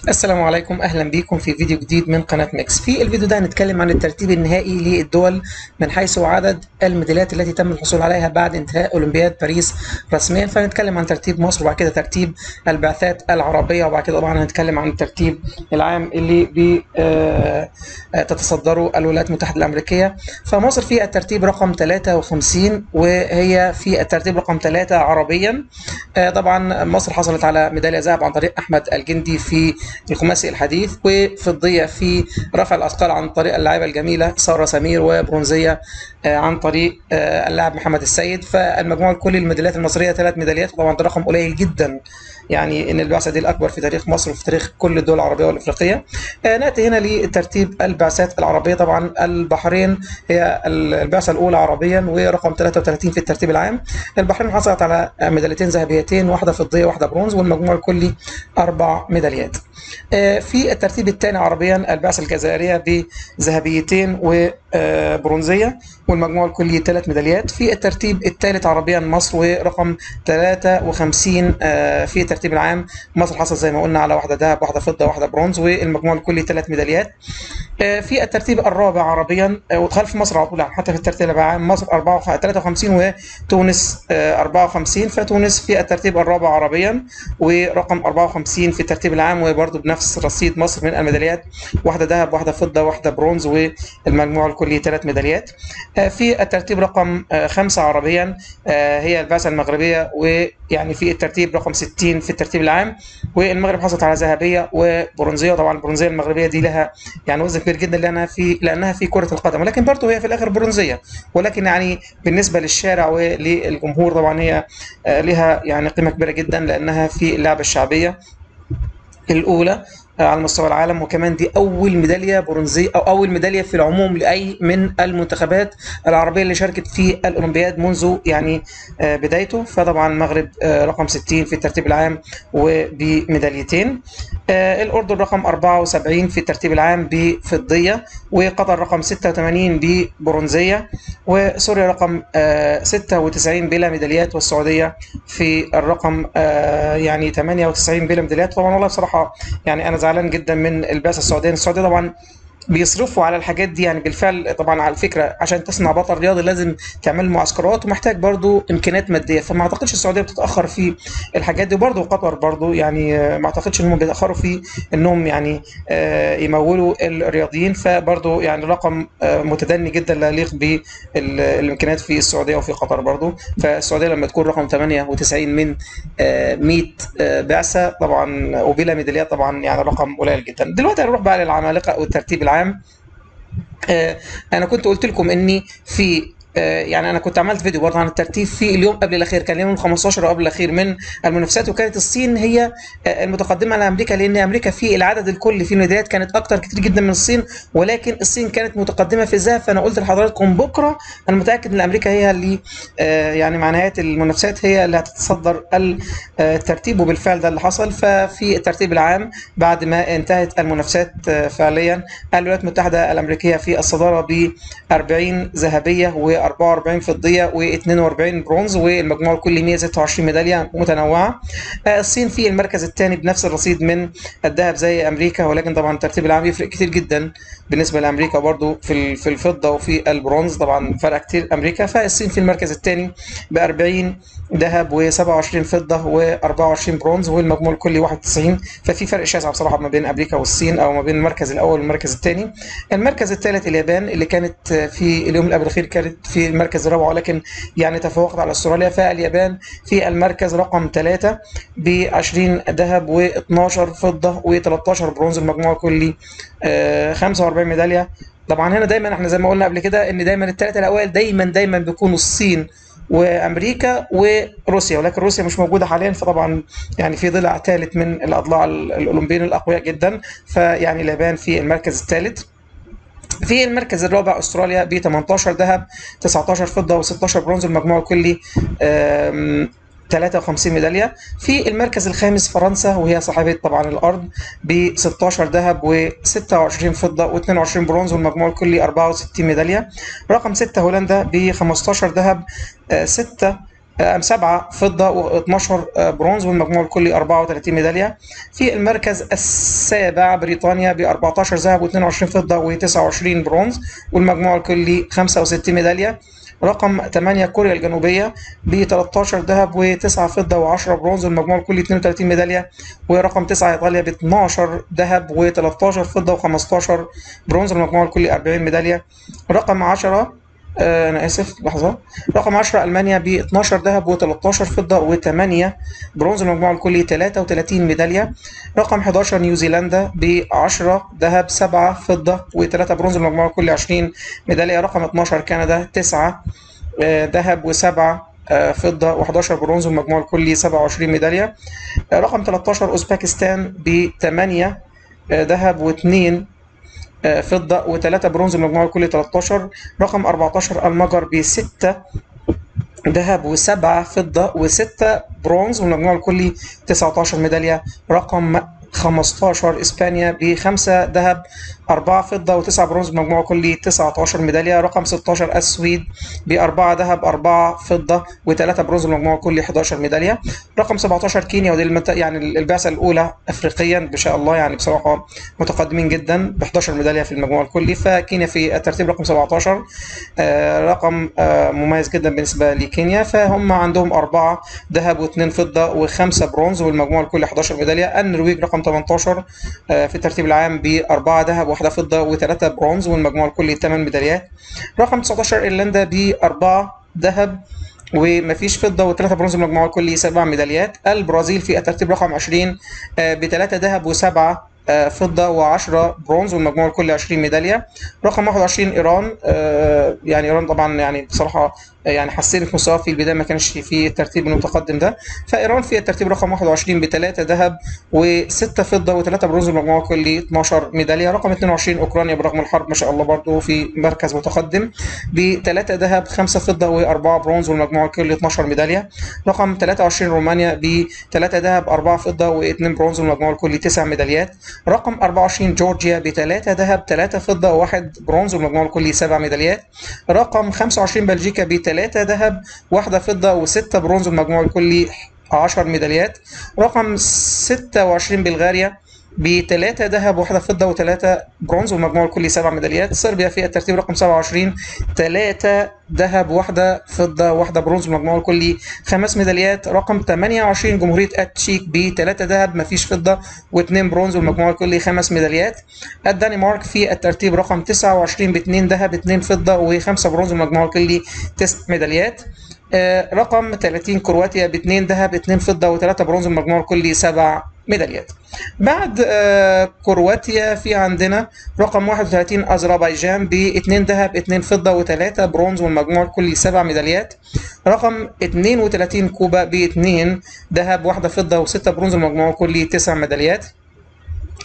السلام عليكم، اهلا بيكم في فيديو جديد من قناة ميكس. في الفيديو ده هنتكلم عن الترتيب النهائي للدول من حيث عدد الميداليات التي تم الحصول عليها بعد انتهاء اولمبياد باريس رسميا. فهنتكلم عن ترتيب مصر وبعد كده ترتيب البعثات العربية، وبعد كده طبعا هنتكلم عن الترتيب العام اللي تتصدره الولايات المتحدة الأمريكية. فمصر في الترتيب رقم 53، وهي في الترتيب رقم 3 عربيا. طبعا مصر حصلت على ميدالية ذهب عن طريق أحمد الجندي في الخماسي الحديث، وفضية في رفع الأثقال عن طريق اللاعبة الجميلة سارة سمير، وبرونزية عن طريق اللاعب محمد السيد. فالمجموع الكلي للميداليات المصرية 3 ميداليات، وطبعا ده رقم قليل جدا، يعني ان البعثة دي الأكبر في تاريخ مصر وفي تاريخ كل الدول العربية والإفريقية. نأتي هنا لترتيب البعثات العربية. طبعا البحرين هي البعثة الأولى عربيا ورقم 33 في الترتيب العام. البحرين حصلت على ميداليتين ذهبيتين، واحدة فضية واحدة برونز، والمجموع الكلي 4 ميداليات. في الترتيب الثاني عربيا البعثة الجزائرية بذهبيتين وبرونزية، والمجموع الكلي 3 ميداليات. في الترتيب الثالث عربيا مصر ورقم 53 في الترتيب العام. مصر حصل زي ما قلنا على واحدة ذهب، واحدة فضة، واحدة برونز، والمجموع الكلي 3 ميداليات. في الترتيب الرابع عربيا وخلف مصر على طول حتى في الترتيب العام، مصر 53 وتونس 54. فتونس في الترتيب الرابع عربيا ورقم 54 في الترتيب العام، وبرضه بنفس رصيد مصر من الميداليات، واحدة ذهب، واحدة فضة، واحدة برونز، والمجموع الكلي 3 ميداليات. في الترتيب رقم 5 عربيا هي البعثة المغربية، ويعني في الترتيب رقم 60 في الترتيب العام، والمغرب حصلت على ذهبية وبرونزية. طبعا البرونزية المغربية دي لها يعني وزن كبير جدا لأنها في كرة القدم، ولكن برضه هي في الآخر برونزية، ولكن يعني بالنسبة للشارع وللجمهور طبعا هي لها يعني قيمة كبيرة جدا لأنها في اللعبة الشعبية الأولى على مستوى العالم، وكمان دي أول ميدالية برونزية أو أول ميدالية في العموم لأي من المنتخبات العربية اللي شاركت في الأولمبياد منذ يعني بدايته. فطبعا المغرب رقم 60 في الترتيب العام وبميداليتين. الأردن رقم 74 في الترتيب العام بفضية، وقطر رقم 86 ببرونزية، وسوريا رقم 96 بلا ميداليات، والسعودية في الرقم يعني 98 بلا ميداليات. طبعا والله بصراحة يعني أنا زعلان جدا من البعثة السعودية. السعودية طبعا بيصرفوا على الحاجات دي يعني بالفعل. طبعا على فكرة عشان تصنع بطل رياضي لازم تعمل معسكرات، ومحتاج برضو امكانيات مادية، فما اعتقدش السعودية بتتاخر في الحاجات دي، وبرضو قطر برضو يعني ما اعتقدش انهم بيتاخروا في انهم يعني يمولوا الرياضيين. فبرضو يعني رقم متدني جدا لا يليق بالامكانيات في السعودية وفي قطر برضو. فالسعوديه لما تكون رقم 98 من 100 بعثه طبعا وبلا ميداليات، طبعا يعني رقم قليل جدا. دلوقتي هنروح بقى للعمالقه والترتيب العام. انا كنت قلت لكم اني في يعني انا كنت عملت فيديو برضه عن الترتيب في اليوم قبل الاخير، كان اليوم 15 وقبل الاخير من المنافسات، وكانت الصين هي المتقدمة على امريكا، لان امريكا في العدد الكلي في الميداليات كانت اكتر كتير جدا من الصين، ولكن الصين كانت متقدمة في الذهب. فانا قلت لحضراتكم بكره انا متاكد ان امريكا هي اللي يعني مع نهاية المنافسات هي اللي هتتصدر الترتيب، وبالفعل ده اللي حصل. ففي الترتيب العام بعد ما انتهت المنافسات فعليا، الولايات المتحدة الامريكية في الصدارة ب 40 ذهبية و 44 فضية و42 برونز، والمجموع الكلي 126 ميدالية متنوعة. الصين في المركز الثاني بنفس الرصيد من الذهب زي امريكا، ولكن طبعا الترتيب العام يفرق كتير جدا بالنسبة لامريكا برضو في الفضة وفي البرونز، طبعا فرق كتير امريكا. فالصين في المركز الثاني ب 40 ذهب و27 فضة و24 برونز، والمجموع الكلي 91. ففي فرق شاسع بصراحة ما بين امريكا والصين، او ما بين المركز الاول والمركز الثاني. المركز الثالث اليابان اللي كانت في اليوم اللي قبل الاخير كانت في المركز الرابع، ولكن يعني تفوقت على استراليا. فاليابان في المركز رقم 3 ب 20 ذهب و12 فضة و13 برونز، المجموع الكلي 45 ميدالية. طبعا هنا دايما احنا زي ما قلنا قبل كده ان دايما الثلاثة الاوائل دايما بيكونوا الصين وامريكا وروسيا، ولكن روسيا مش موجودة حاليا، فطبعا يعني في ضلع ثالث من الاضلاع الاولمبيين الاقوياء جدا. فيعني اليابان في المركز الثالث. في المركز الرابع استراليا ب 18 ذهب، 19 فضة و16 برونز، المجموع الكلي 53 ميدالية. في المركز الخامس فرنسا، وهي صاحبة طبعا الأرض، ب 16 ذهب و26 فضة و22 برونز، والمجموع الكلي 64 ميدالية. رقم 6 هولندا ب 15 ذهب، 6 7 فضة و12 برونز، والمجموع الكلي 34 ميدالية. في المركز السابع بريطانيا ب 14 ذهب و22 فضة و29 برونز، والمجموع الكلي 65 ميدالية. رقم 8 كوريا الجنوبية ب 13 ذهب و9 فضة و10 برونز، والمجموع الكلي 32 ميدالية. ورقم 9 إيطاليا ب 12 ذهب و13 فضة و15 برونز، والمجموع الكلي 40 ميدالية. رقم 10 أنا آسف لحظة، رقم 10 ألمانيا ب 12 ذهب و13 فضة و8 برونز، المجموع الكلي 33 ميدالية. رقم 11 نيوزيلندا ب 10 ذهب 7 فضة و3 برونز، المجموع الكلي 20 ميدالية. رقم 12 كندا 9 ذهب و7 فضة و11 برونز، والمجموع الكلي 27 ميدالية. رقم 13 أوزبكستان ب 8 ذهب و2 فضة و3 برونز، المجموع الكلي 13. رقم 14 المجر ب6 ذهب و7 فضة و6 برونز، والمجموع الكلي 19 ميدالية. رقم 15 إسبانيا ب5 ذهب 4 فضة و9 برونز، مجموع كلي 19 ميدالية. رقم 16 السويد ب4 ذهب 4 فضة و3 برونز، المجموع كلي 11 ميدالية. رقم 17 كينيا، ودي يعني البعثة الأولى أفريقيا ما شاء الله، يعني بصراحة متقدمين جدا ب 11 ميدالية في المجموع الكلي، فكينيا في الترتيب رقم 17، رقم مميز جدا بالنسبة لكينيا. فهم عندهم 4 ذهب و2 فضة و5 برونز، والمجموع الكلي 11 ميدالية. النرويج رقم 18 في الترتيب العام ب4 ذهب و1 فضة و3 برونز، والمجموع الكلي 8 ميداليات. رقم 19 ايرلندا ب4 ذهب ومفيش فضة و3 برونز، المجموع الكلي 7 ميداليات. البرازيل في الترتيب رقم 20 ب3 ذهب و7 فضة و10 برونز، والمجموع الكلي 20 ميدالية. رقم 21 إيران، يعني إيران طبعا يعني بصراحة يعني حسنت مستواها في البداية، ما كانش في الترتيب المتقدم ده، فإيران في الترتيب رقم 21 ب3 ذهب و6 فضة و3 برونز، المجموع الكلي 12 ميدالية. رقم 22 أوكرانيا برغم الحرب ما شاء الله برضو في مركز متقدم ب3 ذهب 5 فضة و4 برونز، والمجموع الكلي 12 ميدالية. رقم 23 رومانيا ب3 ذهب 4 فضة و2 برونز، والمجموع الكلي 9 ميداليات. رقم 24 جورجيا ب3 ذهب 3 فضة و1 برونز، والمجموع الكلي 7 ميداليات. رقم 25 بلجيكا ب3 ذهب 1 فضة و6 برونز، والمجموع الكلي 10 ميداليات. رقم 26 بلغاريا ب3 ذهب 1 فضة و3 برونز، والمجموع الكلي 7 ميداليات. صربيا في الترتيب رقم 27 3 ذهب 1 فضة 1 برونز، والمجموع الكلي 5 ميداليات. رقم 28 جمهورية التشيك ب3 ذهب مفيش فضة و2 برونز، والمجموع الكلي 5 ميداليات. الدنمارك في الترتيب رقم 29 ب2 ذهب 2 فضة و5 برونز، والمجموع الكلي 9 ميداليات. رقم 30 كرواتيا ب2 ذهب 2 فضة و3 برونز، المجموع الكلي 7 ميداليات. بعد كرواتيا في عندنا رقم 31 أذربيجان ب2 ذهب 2 فضة و3 برونز، والمجموع الكلي 7 ميداليات. رقم 32 كوبا ب2 ذهب 1 فضة و6 برونز، المجموع الكلي 9 ميداليات.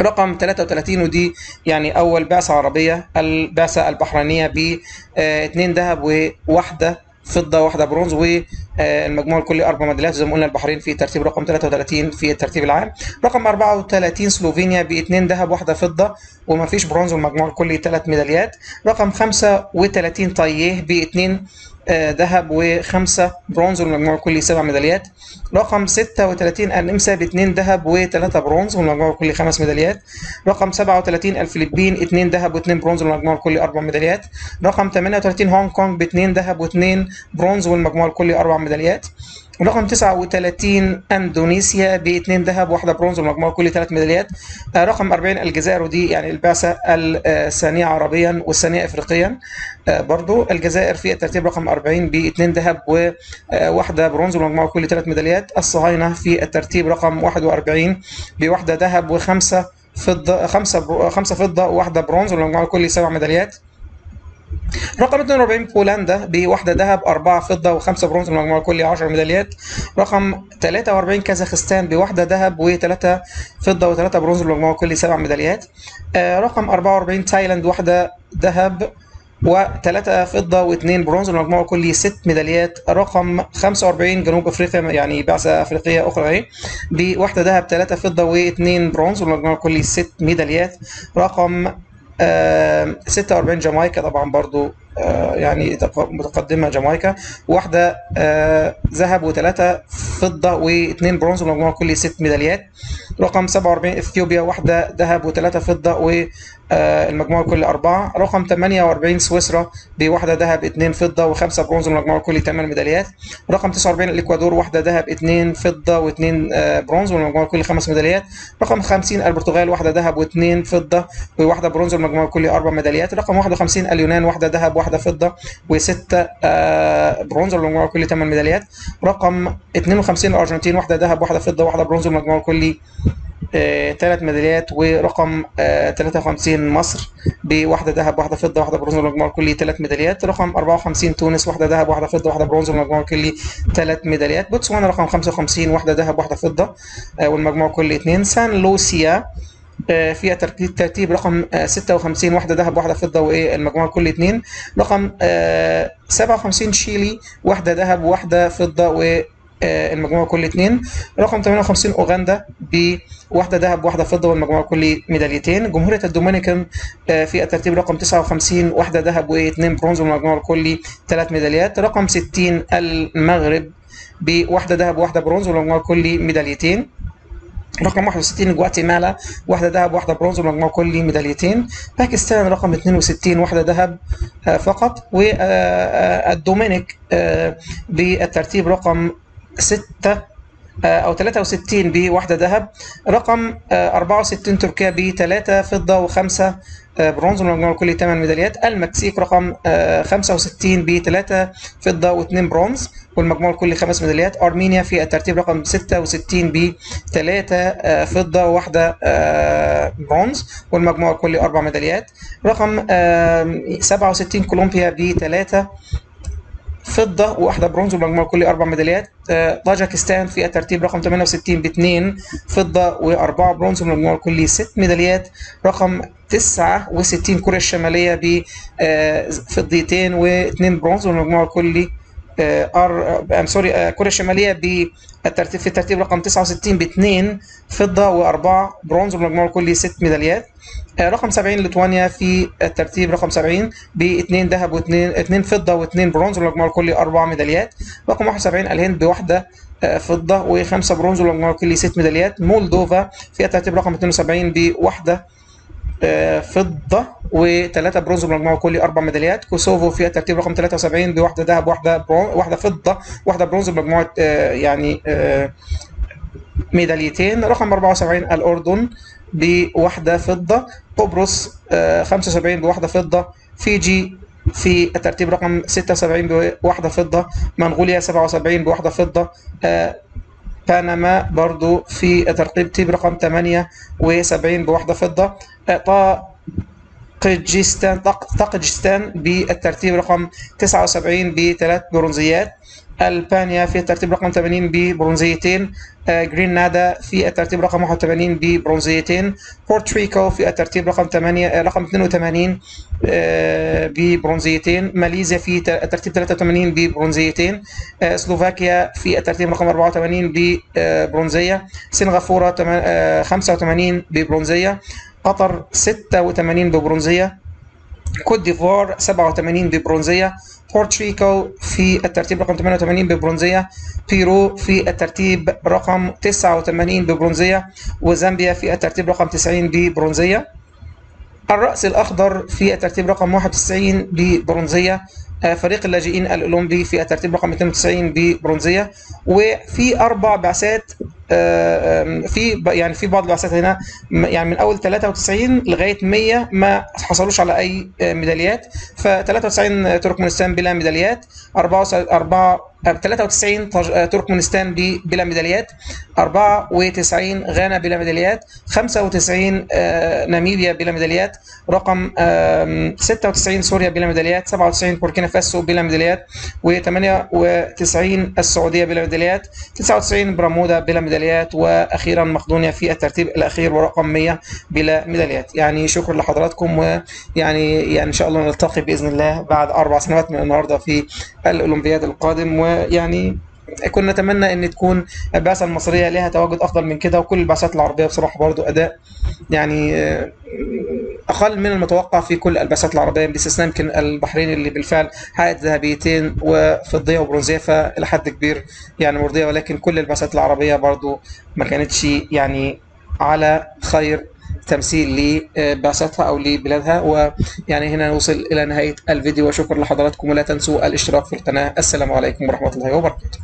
رقم 33 ودي يعني أول بعثة عربية، البعثة البحرينية ب2 ذهب و1 فضة 1 برونز، والمجموع الكلي 4 ميداليات. زي ما قلنا البحرين في ترتيب رقم 33 في الترتيب العام. رقم 34 سلوفينيا ب2 ذهب 1 فضة وما فيش برونز، والمجموع الكلي 3 ميداليات. رقم 35 تاييه ب2 ذهب و5 برونز، والمجموع الكلي 7 ميداليات. رقم 36 النمسا ب2 ذهب و3 برونز، والمجموع الكلي 5 ميداليات. رقم 37 الفلبين 2 ذهب و2 برونز، والمجموع الكلي 4 ميداليات. رقم 38 هونج كونج ب2 ذهب و2 برونز، والمجموع الكلي 4 ميداليات. رقم 39 اندونيسيا ب2 ذهب و1 برونز، والمجموع الكلي 3 ميداليات. رقم 40 الجزائر، ودي يعني البعثة الثانية عربيا والثانية افريقيا. برضو الجزائر في الترتيب رقم 40 ب2 ذهب و1 برونز، والمجموع الكلي 3 ميداليات. الصهاينة في الترتيب رقم 41 ب1 ذهب و5 فضة، 5 فضة و1 برونز، والمجموع الكلي 7 ميداليات. رقم 42 بولندا ب1 ذهب 4 فضة و5 برونز، المجموع الكلي 10 ميداليات. رقم 43 كازاخستان ب1 ذهب و3 فضة و3 برونز، المجموع الكلي 7 ميداليات. رقم 44 تايلاند 1 ذهب و3 فضة و2 برونز، المجموع الكلي 6 ميداليات. رقم 45 جنوب افريقيا، يعني بعثة افريقية اخرى اهي، ب1 ذهب 3 فضة و2 برونز، والمجموع الكلي 6 ميداليات. رقم 46 جامايكا، طبعا برضو يعني متقدمة جامايكا، واحدة ذهب وثلاثة فضة واثنين برونز، والمجموع كلي 6 ميداليات. رقم 47 اثيوبيا، واحدة ذهب وثلاثة فضة والمجموع كلي 4. رقم 48 سويسرا بواحدة ذهب 2 فضة و5 برونز، والمجموع كلي 8 ميداليات. رقم 49 الاكوادور، واحدة ذهب 2 فضة و2 برونز، والمجموع كلي 5 ميداليات. رقم 50 البرتغال، واحدة ذهب و2 فضة وواحدة برونز، والمجموع كلي 4 ميداليات. رقم 51 اليونان، واحدة ذهب واحدة فضة و6 برونز، والمجموع كلي 8 ميداليات. رقم 52 الارجنتين، واحدة ذهب واحدة فضة واحدة برونز، والمجموع كلي 3 ميداليات. ورقم 53 مصر بواحدة ذهب واحدة فضة واحدة برونز، والمجموع الكلي 3 ميداليات. رقم 54 تونس، واحدة ذهب واحدة فضة واحدة برونز، والمجموع الكلي 3 ميداليات. بوتسوانا رقم 55، واحدة ذهب واحدة فضة والمجموع الكلي 2. سان لوسيا فيها ترتيب رقم 56، واحدة ذهب واحدة فضة والمجموع الكلي 2. رقم 57 شيلي، واحدة ذهب واحدة فضة والمجموع كل 2. رقم 58 أوغندا بواحدة ذهب واحدة فضة والمجموع كل ميداليتين. جمهورية الدومينيكان في الترتيب رقم 59، واحدة ذهب و2 برونز والمجموع الكلي 3 ميداليات. رقم 60 المغرب بواحدة ذهب واحدة برونز والمجموع الكلي ميداليتين. رقم 61 جواتيمالا، واحدة ذهب واحدة برونز والمجموع كلي ميداليتين. باكستان رقم 62، واحدة ذهب فقط. والدومينيك بالترتيب رقم 6 أو 63 بواحدة ذهب. رقم 64 تركيا ب3 فضة و5 برونز والمجموع الكلي 8 ميداليات. المكسيك رقم 65 ب3 فضة و2 برونز والمجموع الكلي 5 ميداليات. أرمينيا في الترتيب رقم 66 ب3 فضة وواحدة برونز والمجموع الكلي 4 ميداليات. رقم 67 كولومبيا ب3 فضة وواحدة برونز والمجموع الكلي 4 ميداليات. طاجكستان في الترتيب رقم 68 ب2 فضة و4 برونز والمجموع الكلي 6 ميداليات. رقم 69 كوريا الشمالية بفضيتين و2 برونز والمجموع الكلي كوريا الشمالية بالترتيب في الترتيب رقم 69 ب2 فضة و4 برونز والمجموع الكلي 6 ميداليات. رقم 70 ليتوانيا في الترتيب رقم 70 ب2 ذهب و2 فضة و2 برونز والمجموع الكلي 4 ميداليات. رقم 71 الهند بواحدة فضة و5 برونز والمجموع الكلي 6 ميداليات. مولدوفا في الترتيب رقم 72 بواحدة فضة و3 برونز والمجموع الكلي 4 ميداليات. كوسوفو في الترتيب رقم 73 بواحدة ذهب واحدة فضة واحدة برونز بمجموعة يعني ميداليتين. رقم 74 الأردن بواحدة فضة. قبرص 75 بواحدة فضة. فيجي في الترتيب رقم 76 بواحدة فضة. منغوليا 77 بواحدة فضة. بنما برضو في الترتيب رقم 78 بواحدة فضة. طاقجستان بالترتيب رقم 79 ب3 برونزيات. ألبانيا في الترتيب رقم 80 ببرونزيتين. جرينادا في الترتيب رقم 81 ببرونزيتين. بورتريكو في الترتيب رقم 82 ببرونزيتين. ماليزيا في الترتيب 83 ببرونزيتين. سلوفاكيا في الترتيب رقم 84 ببرونزية. سنغافورة 85 ببرونزية. قطر 86 ببرونزية. كوت ديفوار 87 ببرونزية. بورتريكو في الترتيب رقم 88 ببرونزية. بيرو في الترتيب رقم 89 ببرونزية. وزامبيا في الترتيب رقم 90 ببرونزية. الرأس الأخضر في الترتيب رقم 91 ببرونزية. فريق اللاجئين الأولمبي في الترتيب رقم 92 ببرونزية. وفي 4 بعثات في يعني في بعض البعثات هنا يعني من اول 93 لغاية 100 ما حصلوش على اي ميداليات. ف 93 تركمانستان بلا ميداليات، 93 تركمانستان بلا ميداليات، 94 غانا بلا ميداليات، 95 ناميبيا بلا ميداليات، رقم 96 سوريا بلا ميداليات، 97 بوركينا فاسو بلا ميداليات، و98 السعودية بلا ميداليات، 99 برمودا بلا ميداليات، واخيرا مقدونيا في الترتيب الاخير ورقم 100 بلا ميداليات. يعني شكرا لحضراتكم، ويعني ان شاء الله نلتقي باذن الله بعد 4 سنوات من النهارده في الاولمبياد القادم. ويعني كنا نتمنى ان تكون البعثة المصرية لها تواجد افضل من كده، وكل البعثات العربية بصراحة برضو اداء يعني اقل. اقل من المتوقع في كل البعثات العربية، باستثناء يمكن البحرين اللي بالفعل حققت ذهبيتين وفضيه وبرونزيه، فالى حد كبير يعني مرضية، ولكن كل البعثات العربية برضو ما كانتش يعني على خير تمثيل لبعثتها او لبلادها. ويعني هنا نوصل الى نهاية الفيديو، وشكرا لحضراتكم، ولا تنسوا الاشتراك في القناة. السلام عليكم ورحمة الله وبركاته.